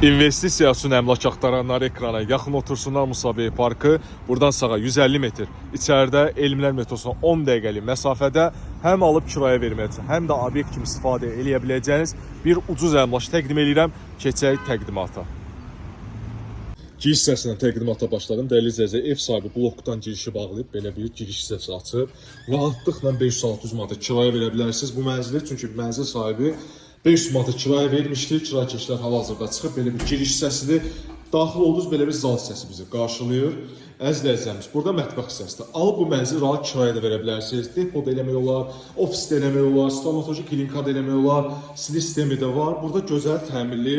İnvestisiya üçün əmlak axtaranlar ekrana yaxın otursunlar. Musabey Parkı buradan sağa 150 metr içəridə, Elmlər metrosuna 10 dəqiqəlik məsafədə həm alıb kirayə vermək üçün, həm də obyekt kimi istifadə eləyə biləcəyiniz bir ucuz əmlak təqdim eləyirəm. Keçək təqdimata. Giriş hissəsindən təqdimata başladım. Dəyərli izləyicilər, ev sahibi blokdan girişi bağlayıb, belə bir giriş hissəsi açıb. Rahatlıqla 500-600 manata kirayə verə bilərsiniz bu mənzili. Çünki mənzil sahibi 500 manata kirayə vermişdi. Kirayəkeşlər hal-hazırda çıxıb, belə bir giriş hissəsidir. Daxil oldunuz, belə bir zal hissəsi bizi qarşılayır. Əziz izləyicilərimiz, burada mətbəx hissəsidir. Alıb bu mənzili rahat kirayə də verə bilərsiniz. Depo da eləmək olar, ofis də eləmək olar, stomatoloji klinika da eləmək olar, silik sistemi də var. Burada gözəl təmirli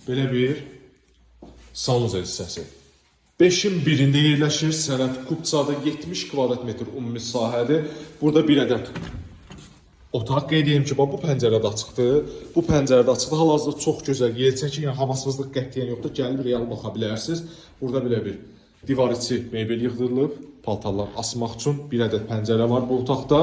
belə bir sanuzel hissəsi. 5-in birində yerləşir. Sənəd Kupçada, 70 kvadrat metr ümumi sahədir. Burada bir ədəd otaq, qeyd edeyim ki, bax bu pəncərə də açıqdır. Bu pəncərə də açıqdır. Hal-hazırda çox gözəl yer çəkir. Yəni havasızlıq qətiyyən yoxdur. Gəlib real baxa bilərsiniz. Burada belə bir divar içi mebel yığdırılıb, paltarlar asmaq üçün bir ədəd pəncərə var bu otaqda.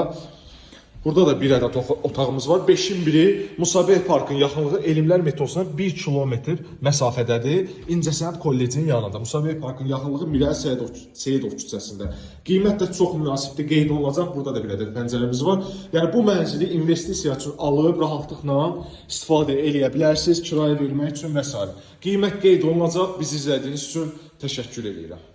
Burada da bir ədəd otağımız var. 5-in biri Musabey Parkın yaxınlığı, Elmlər metrosuna 1 kilometr məsafədədir. İncəsənət Kollecinin yanında. Musabey Parkın yaxınlığı, Mirəli Seyidov küçəsində. Qiymət də çox münasibdir, qeyd olunacaq. Burada da bir ədəd pəncərəmiz var. Yəni bu mənzili investisiya üçün alıb rahatlıqla istifadə eləyə bilərsiniz, kirayə vermək üçün və s. Qiymət qeyd olunacaq. Bizi izlədiyiniz üçün təşəkkür eləyirəm.